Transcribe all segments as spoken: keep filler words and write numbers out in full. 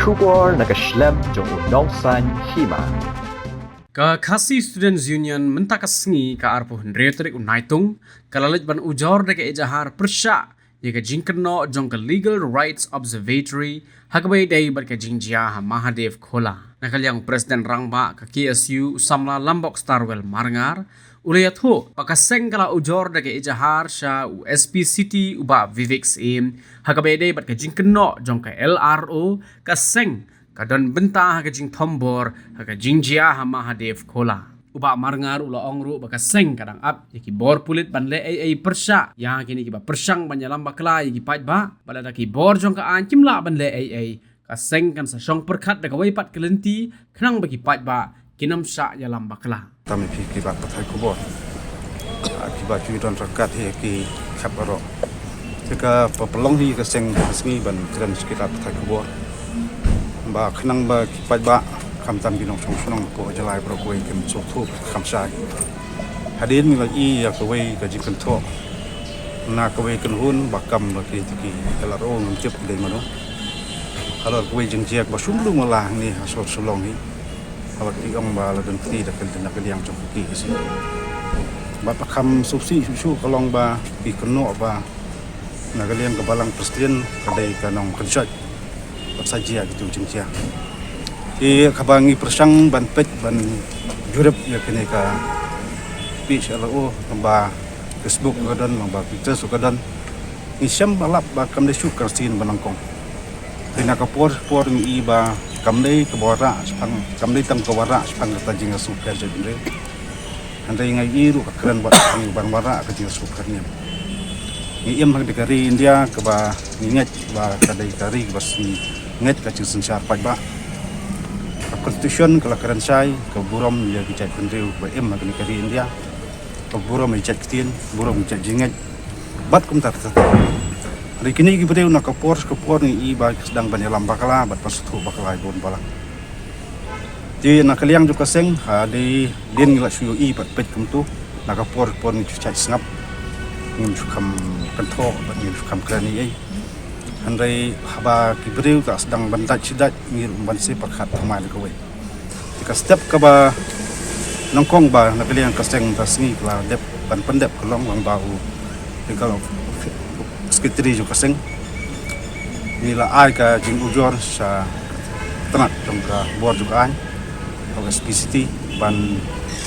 Khubor na ka shlem jong u Nongsaiñ Hima. Ka Khasi Students Union mynta ka sngi ka arphew hynriew tarik u Naitung ka la leit ban ujor da ka ejahar pyrshah ïa ka jingkynnoh jong ka Legal Rights Observatory ha kaba ïadei bad ka jingjia ha Mahadev Khola. Na ka liang u President Rangbah ka K S U u samla Lambok Starwell Marngar u la ïathuh ba ka seng ka la ujor da ka ejahar sha u S P City u Bah Vivek Syiem ha kaba ïadei bad ka jingkynnoh jong ka L R O, ka seng ka don bynta ha ka jingthombor ha ka jingjia ha Mahadev Khola. U Bah Marngar u la ong ruh ba ka seng ka dang ap ïa ki bor pulit ban leh ei ei pyrshah ïa kine kiba pyrshang ban ïalam bakla ïa ki paidbah, bad lada ki bor jong ka aiñ kim lah ban leh ei ei, ka seng kan sa shong pyrkhat da kawei pat ka lynti khnang ba ki paidbah kin ym shah ïalam bakla. Tang ïa phi ki lad pathai khubor, ah, kiba ju don ryngkat hi ki khap baroh. Te ka pynlong hi ka seng ka sngi ban kren sha ki lad pathai khubor ba khnang ba ki paidbah, khamtam ki nongshong shnong hapoh jylla baroh kawei, kim sngewthuh kham shai. Hadien ngi la ïohi ïa kawei ka jingkynthoh na kawei ka kynhun ba kam ba ki, ki L R O, ngam tip dei mano. Halor kawei jingjia ba shim lum la hangne ha sor Shillong hi. Haba ki ong ba la don kti da ka, na ka liang jong ki, ki si. Bad ba kham sngewsih shuh shuh ka long ba ki kynnoh ba na ka liang ka Balang Khristan ka dei ka nongkynshoit bad sa jia kitu jingjia. Te kaba ngi pyrshang ban peit ban jurip ïa kane ka page L R O, lyngba Facebook ka don, lyngba Twitter ka don. Ngi shem ba lap ba kam dei shuh ka sien ba nyngkong. Te na ka por por ngi i ba kam dei kaba wanrah shaphang, kam dei tang kaba wanrah shaphang kata jingïasuk kren jaitbynriew. Hynrei nga i ruh ka kren bad ngi ban wanrah ka jingïasuk kren niam. Ngi im ha ka ri India kaba ngi ngeit ba ka dei ka ri kaba sngewbha ngeit ka jingsynshar paidbah. Ka constitution ka la kren shai ka burom ïa ki jaitbynriew ba im ha ka ri India. Ka burom ïa ki jait ktien, burom ïa ki jait jingngeit. Bad kumta ter ter. Hynrei kine ki briew na ka por ka por ngi i ba ki sdang ban ïalam bakla bad ban sngewthuh bakla ïa bun balang. Te na ka liang jong ka seng, ha, dei dien ngi la shu ïohi bad peit kumtu, na ka por por ngi shu shait sngap. Ngim shu kham kynthoh bad ngim shu kham kren ei ei. Hynrei haba ki briew ka sdang ban dait shi dait, ngi ruh ban shu pyrkhat thymmai na kawei. Te ka step kaba nyngkong ba na ka liang ka seng mynta ka sngi ka la dep ban pyndep ka long lyngba u Legal Secretary jong ka seng. Ngi la ai ka jingujor sha tnat jong ka bor jong ka aiñ, ka S P City, ban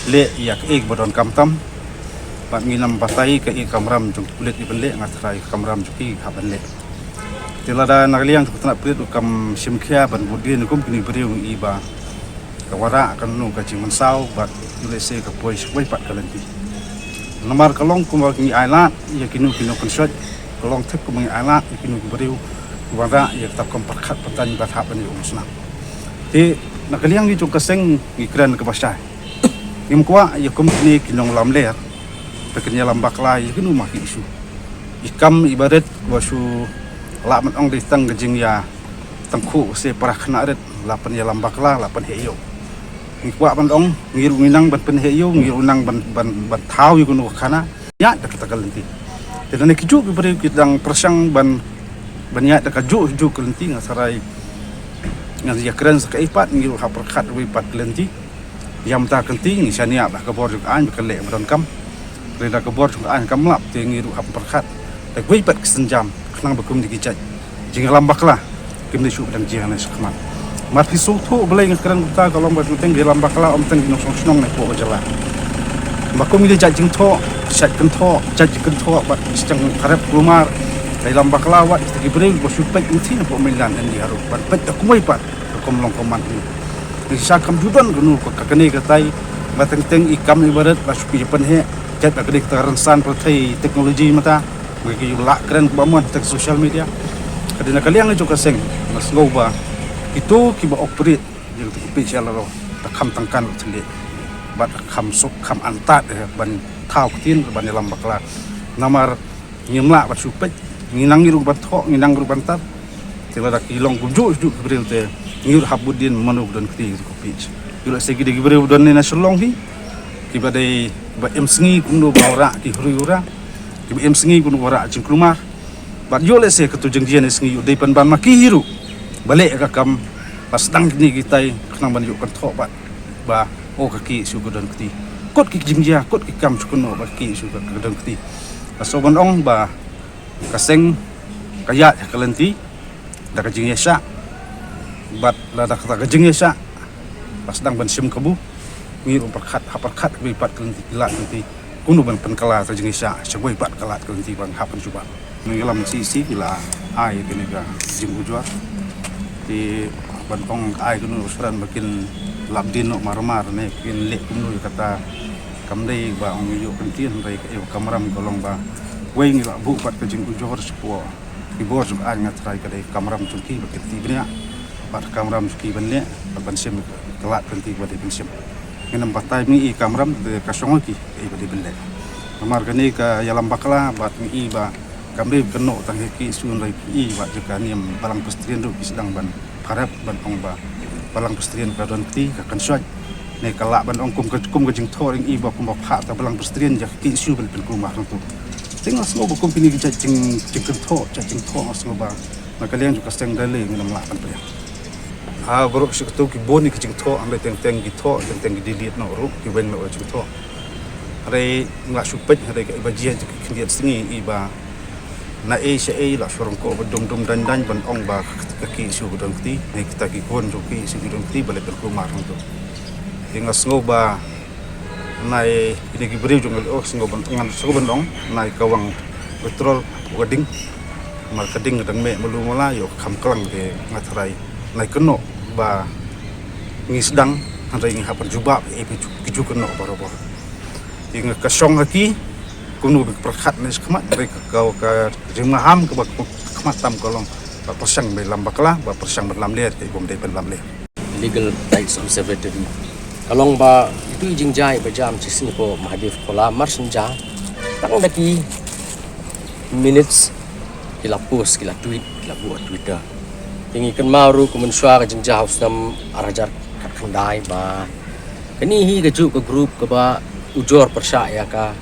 leh ïa kaei ba donkam tam. Bad ngin ym batai kaei ka kamram jong ki pulit ban leh, nga tharai ka kamram jong ki hap ban leh. Te lada na ka liang jong ka tnat pulit u kam shim khia ban bud dien kum kine ki briew, ngi i ba ka wanrah kano ka jingmynsaw bad ïoh lehse ka poi sha kawei pat ka lynti. Namar ka long kumba ngi ailad ïa kino kino kynshoit, ka long thik kumba ngi ailad ïa kino ki briew ki wanrah ïa kata ka kam pyrkhat pyrteng bad hap ban ïa umsnam. Te na ka liang ngi jong ka seng ngi kren kaba shai. Ngim kwah ïa kum kine ki nonglamler ba kin ïalam bakla ïa kino ma ki issue. I kam i barit ba shu lah ban ong dei tang ka jingïa tang khu se para khana rit la pynïalam bakla, la pynheh ïew. Ngi kwah ban ong, ngi ruh ngi nang ban pynheh ïew, ngi ruh nang ban, ban, ban thaw ïa kano ka khana. Ïa da kata ka lynti. Te lane ki juh ki briew ki dang pyrshang ban, ban ïa da ka juh juh ka lynti, nga tharai ngan ïa kren sa kaei pat, ngi ruh hap pyrkhat wei pat ka lynti. Ïa mynta ka lynti ngi shaniah ba ka bor jong ka aiñ ba ka leh ba donkam. Lada ka bor jong ka aiñ kam lap te ngi ruh hap pyrkhat da kawei pat ka sienjam khnang ba kum dei ki jait jingïalam bakla kim dei shuh ba dang jia ne shakhmat. Mar phi sngewthuh balei nga kren kumta, ka long ba teng teng ki ïalam bakla ym tang ki nongshong shnong ne hapoh ka jylla. Ba kum ki jait jingthoh, jait kynthoh, jait jingkynthoh bad jingkynthoh kharep kulmar, ka ïalam bakla wat ki briew ba shu peit ngi thi na hapoh mainland India ruh ban peit da kumwei pat ka kum long ka man hi. Ngi sha kam ju don kano ka kane katai, ba teng teng i kam i barit ba shu ki pynheh, jait ba ka dei kata ka rynsan pyrthei technology mynta, ba ki ju lah kren ba mon teng social media. Ka dei na ka liang jong ka seng, nga sngew ba kito kiba operate ïa kata ka page L R O, da kham tang kan u thylliej bad da kham suk kham antad, eh, ban thaw ktien ban ïalam bakla. Namar ngim lah ban shu peit, ngi nang ngi ruh ban thoh, ngi nang ruh ban tar. Te lada ki long kumjuh juh ki briew te ngi ruh hap bud dien mano ba don kti ïa ka page. Ïoh lehse ki dei ki briew ba don ne na Shillong hi, kiba dei ba im sngi kumno ba wanrah ki huri hura, kiba im sngi kumno ba wanrah jingkulmar. Bad ïoh lehse kato jingjia ne sngi ïoh dei pynban ma ki hi ruh ba leh ka kam Ba sdang kine kitai khnang ban ïoh kynthoh bad ba o ka KSU ka don kti. Kut ki jingjia, kut ki kam shu kynnoh ba ka KSU ka, ka don kti. Ka sngewbha ban ong ba ka seng ka ïaid ha ka lynti da ka jingïasyah bad lada kata ka jingïasyah ba sdang ban shim kabu. Ngi ruh pyrkhat, ha pyrkhat kawei pat ka lynti, ki lad ka lynti kumno ban pynkylla ka jingïasyah sha kawei pat ka lad ka lynti ba nga hap ban jubab. Ngi lam CEC ki la ai kane ka jingujor. Te ban ong ai kano shuran ba kin lap dien noh mar mar ne kin leh kumno ïa kata. Kam dei ba ong ïoh kyntien hynrei ka ïoh kamram ka long ba wei ngi la buh pat ka jingujor shapoh ki bor jong ka aiñ, nga tharai ka dei kamram jong ki ba kin tih bniah bad kamram jong ki ban leh bad ban shim ka lad ka lynti ba dei ban shim. Ngin ym batai, ngi i kamram te ka shong ki ei ba dei ban leh. Namar kane ka ïalam bakla bad ngi i ba kam dei kynnoh tang ha ki KSU hynrei ki i bad jong ka niam Balang Presbyterian ruh ki sdang ban pharap ban ong ba Balang Presbyterian ka don kti, ka kynsoit. Ne ka lah ban ong kum ka, kum ka jingthoh ring i ba kum ba phah ta Balang Presbyterian ïa ka KSU ban pynkulmar hangto. Te nga sngew ba kum kine ki jait jing, jingkynthoh, jait jingthoh nga sngew ba na ka liang jong ka seng da lei ngin ym lah ban pdiang. Ha baroh shi kato ki bun ki jingthoh, hynrei teng teng ki thoh, teng teng ki delete noh ruh, ki weng noh jingthoh. Hynrei nga shu peit, hynrei ka i ba jia jong ki khyndiat sngi i ba na ei sha ei la shu rong ko ba dum dum dang dang ban ong ba ka KSU ka don kti, ne kita ki khun jong ka KSU ki don kti, ba leh pynkulmar hangto. Te nga sngew ba nai kine ki briew jong ka leh, oh, sngew ban, ngan sngew ban ong, nai ka wang petrol u ka ding. Mar ka ding dang meh malu mala ïoh kham klang te nga tharai nai kynnoh ba ngi sdang, hynrei ngi hap ban jubab, eh, ki ju, ki ju kynnoh barabor. Te nga ka shong ha ki, kumno ba pyrkhat ne shakhmat, hynrei ka, ka, ka jingmaham kaba khmat tam ka long ba pyrshang ban lam bakla, ba pyrshang ban lamler, te bym dei ban lamler. Legal Rights Observatory. Ka long ba itu i jingjia ba jam shisien ko Mahadev Kola mar shen ja. Tang da ki minutes ki la post, ki la tweet, ki la buh ha Twitter. Te ngi kynmaw ruh kum mynshuwa ka jingjia ha u snem ar hajar khatkhyndai ba kane hi ka juh ka group kaba ujor pyrshah ïa ka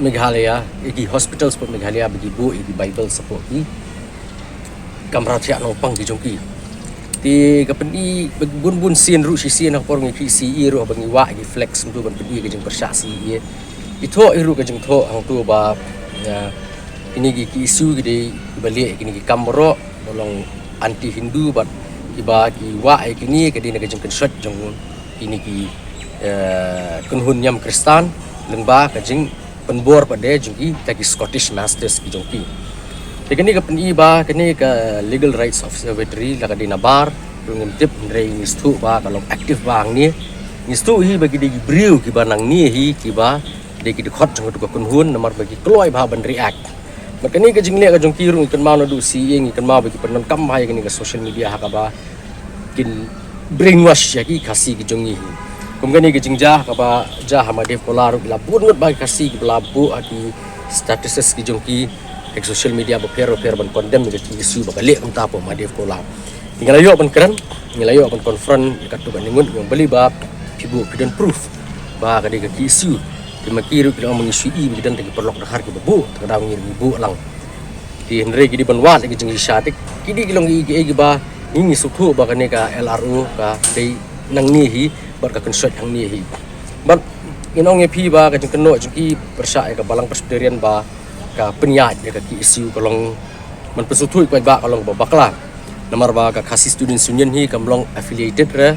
Meghalaya, ïa ki hospitals pud Meghalaya ba ki buh ïa ki Bible shapoh ki kamra thiah nongpang ki jong ki. Te ka pyni bun bun sien ruh shisien ha ka por ngi ki CEA ruh ba ngi wah ki flex hangto ban pyni ka jingpyrshah CEA. Ki thoh hi ruh ka jingthoh hangto ba, ïa, kine ki KSU ki dei kiba leh kine ki kam baroh ba long anti Hindu bad kiba ki wah ïa kine ka dei na ka jingkynshoit jong kine ki, eh, kynhun niam Khristan lyngba ka jing pynbor pat de jong ki, kita ki Scottish Masters ki jong ki. Te kane ka pyni ba kane ka Legal Rights Observatory la ka dei nabar ruh ngim tip, hynrei ngi sngewthuh ba ka long active ba hangne. Ngi sngewthuh hi ba ki dei ki briew kiba nangne hi kiba dei ki dkhot jong katu ka kynhun namar ba ki kloi bha ban react. Bad kane ka jingleh ka jong ki ruh ngi kynmaw naduh CEA ngi kynmaw ba ki pyndonkam bha ïa kane ka social media ha kaba kin brainwash ïa ki Khasi ki jong ngi hi. Kum kane ka jingjia kaba jia ha Mahadev Kola ruh ki la bun ngut bha ki Khasi kiba la buh ha ki statuses ki jong ki ha ki social media bapher bapher ban condemn ïa ka KSU ba ka leh kumta hapoh Mahadev Kola. Ngi la ïoh ban kren, ngi la ïoh ban confront ïa katto katne ngut, ngi ong balei ba phi buh, phi don proof ba ka dei ka KSU. Te ma ki ruh ki la ong ba ngi shu i ba ki don tang ki paralok dkhar kiba buh, te ka daw ngi ruh ngi buh lang. Te hynrei ki dei ban wad ïa ki jingshisha, te ki dei ki long ki, ki, kiba ngi ngi sngewthuh ba kane ka LRO ka dei nangne hi bad ka kynshoit hangne hi. Bad ngi ong ïa phi ba ka jingkynnoh jong ki pyrshah ïa ka Balang Presbyterian ba ka pynïaid ïa ka KSU ka long, ban pynsngewthuh ïa ki paidbah, ka long ba bakla. Namar ba ka Khasi Students Union hi kam long affiliated re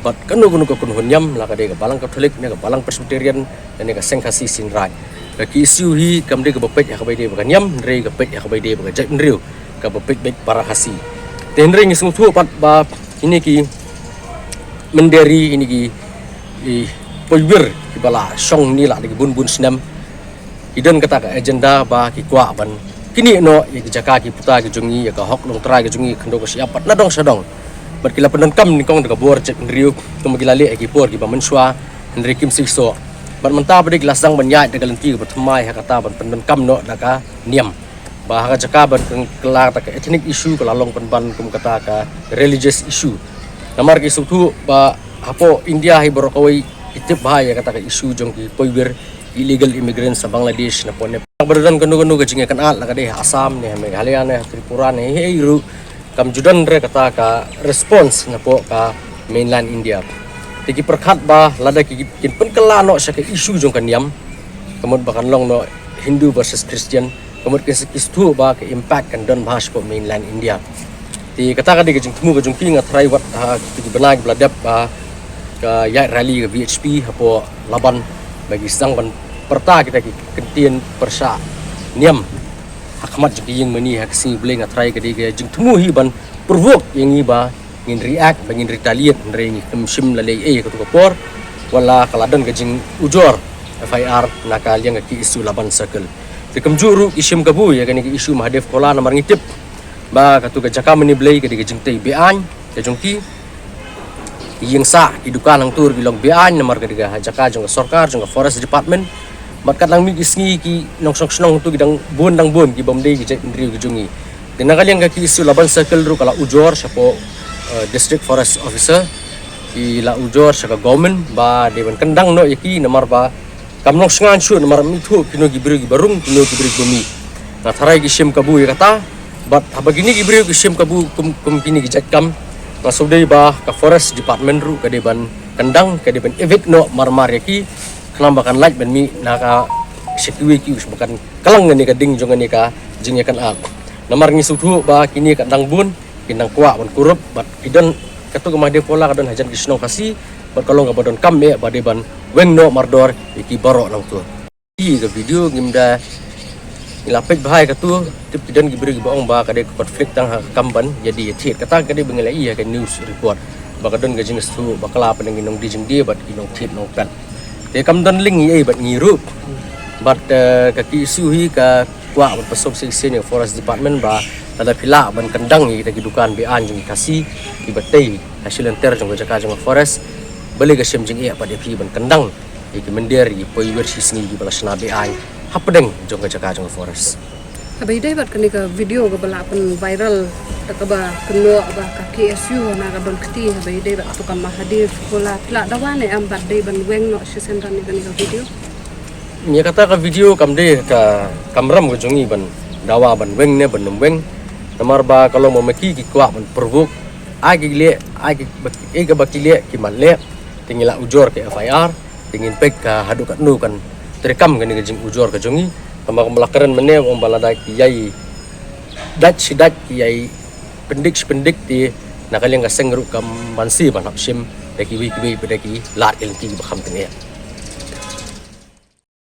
bad kano kano ka kynhun niam, la ka dei ka Balang Katholik ne ka Balang Presbyterian ne ka Seng Khasi Seiñ Raij. Ka KSU hi kam dei kaba peit ha kaba ïadei bad ka niam, hynrei ka peit ha kaba ïadei bad ka jaitbynriew, kaba peit beit para Khasi. Te hynrei ngi sngewthuh pat ba kine ki mynder, kine ki, ki poiwir kiba la shong hangne la da ki bun bun snem, ki don kata ka agenda ba ki kwah ban knieh noh ïa ki jaka ki puta ki jong ngi, ïa ka hok longtrai ki jong ngi, khyndew ka shyiap bad nadong shadong. Bad ki la pyndonkam nyngkong da ka bor jaitbynriew, kumba ki la leh ha ki por kiba mynshuwa, hynrei kim seisoh. Bad mynta pat de ki la sdang ban ïaid da ka lynti kaba thymmai ha kata ban pyndonkam noh da ka niam. Ba ha ka jaka ban kylla kata ka ethnic issue ka la long pynban kum kata ka religious issue. Namar ki sngewthuh ba hapoh India hi baroh kawei ki tip bha ïa kata ka issue jong ki poiwir, illegal immigrants na Bangladesh, na Nepal. Ba don kano kano ka jingïakynad, la ka dei ha Assam ne ha Meghalaya ne ha Tripura ne ha ei ruh, Kam ju don re kata ka response napoh ka mainland India. Te ki pyrkhat ba lada ki kin pynkylla noh sha ka issue jong ka niam, ka mut ba kan long noh Hindu versus Christian, ka mut ki sdang ba ka impact kan don bha shapoh mainland India. Te kata ka dei ka jingthmu ka jong ki, nga tharai wat ha ki bnai ba la dep ba ka ïaid rally ka V H P hapoh Laban ba ki sdang ban pyrta kita ki kyntien pyrshah niam ha khmat jong ki ïing mane ha ka sngi Blei, nga tharai ka dei ka jingthmu hi ban provoke ïa ngi ba ngin react, ba ngin retaliate, hynrei ngi khlem shim lade ei ha katu ka por. Wat la ka la don ka jingujor F I R na ka liang ka K S U Laban Circle. Te kumjuh ruh ki shim kabu ïa kane ka issue Mahadev Khola, namar ngi tip ba katu ka jaka mane Blei ka dei ka jingtei be-aiñ ka jong ki. Ki ïing sah, ki dukan hangtu ki long be-aiñ namar ka dei ka jaka jong ka sorkar, jong ka forest department. Bad katba ngi ïohi ki nongshong shnong hangtu ki dang bun, dang bun ki bym dei ki jaitbynriew ki jong ngi. Te na ka liang ka K S U Laban Circle ruh ka la ujor shapoh, eh, District Forest Officer, ki la ujor sha ka government ba dei ban kyndang noh ïa ki namar ba kam long shngain shuh namar mynta kino ki briew kiba rung, kino ki briew kiba mih. Nga tharai ki shim kabu ïa kata. Bad haba kine ki briew ki shim kabu kum, kum kine ki jait kam, nga sngewdei ba ka forest department ruh ka dei ban kyndang, ka dei ban evict noh marmar ïa ki. Khnang ba kan lait ban mih na ka sha kiwei ki, ba kan klang kane ka ding jong kane ka jingïakynad. Namar ngi sngewthuh ba kine ka dang bun ki nang kwah ban kurup, bad ki don, katu ka Mahadev Khola ka don hajan ki shnong Khasi, bad ka long kaba donkam eh ba dei ban weng noh mardor ïa ki baroh nangtu. Ïa ka video ngim da, ngi la peit bha ïa katu, tip ki don ki briew kiba ong ba ka dei ka conflict tang ha ka kam ban ïadie ïathied. Kata ka dei ba ngi la ïohi ha ka news report ba ka don ka jingsngewthuh bakla hapdeng ki nongdie jingdie bad ki nongthied nongpet. Te kam don link ei ei bad ngi ruh. Bad, eh, ka K S U hi ka kwah ban pynsngewsih ïa ka forest department ba lada phi lah ban kyndang ïa kita ki dukan be-aiñ jong ki Khasi kiba tei ha shilynter jong ka jaka jong ka forest, balei ka shem jingeh pat ïa phi ban kyndang ïa ki myndir, ïa ki poi wir shi sngi kiba la shna be-aiñ hapdeng jong ka jaka jong ka forest. Haba ïadei bad kane ka video kaba la pyn viral, da kaba kynnoh ba ka K S U na ka don kti, haba ïadei bad katu ka Mahadev Khola, phi la dawa ne em ba dei ban weng noh shisien da kane ka video? Ïa kata ka video kam dei ka kamram ka jong ngi ban dawa ban weng ne ban ym weng. Namar ba ka long ba ma ki ki kwah ban provoke. Ai ki leh, ai ki ba, ai kaba ki leh ki mat leh. Te ngi la ujor ka F I R, te ngin peit ka haduh katno kan treikam kane ka jingujor ka jong ngi. Tangba kumba la kren mynne, ong ba lada ki ïai dait shi dait, ki ïai pyndik shi pyndik, te na ka liang ka seng ruh kam banse ban hap shim da kiwei kiwei pat da ki lad ki lynti ba kham tyngeh.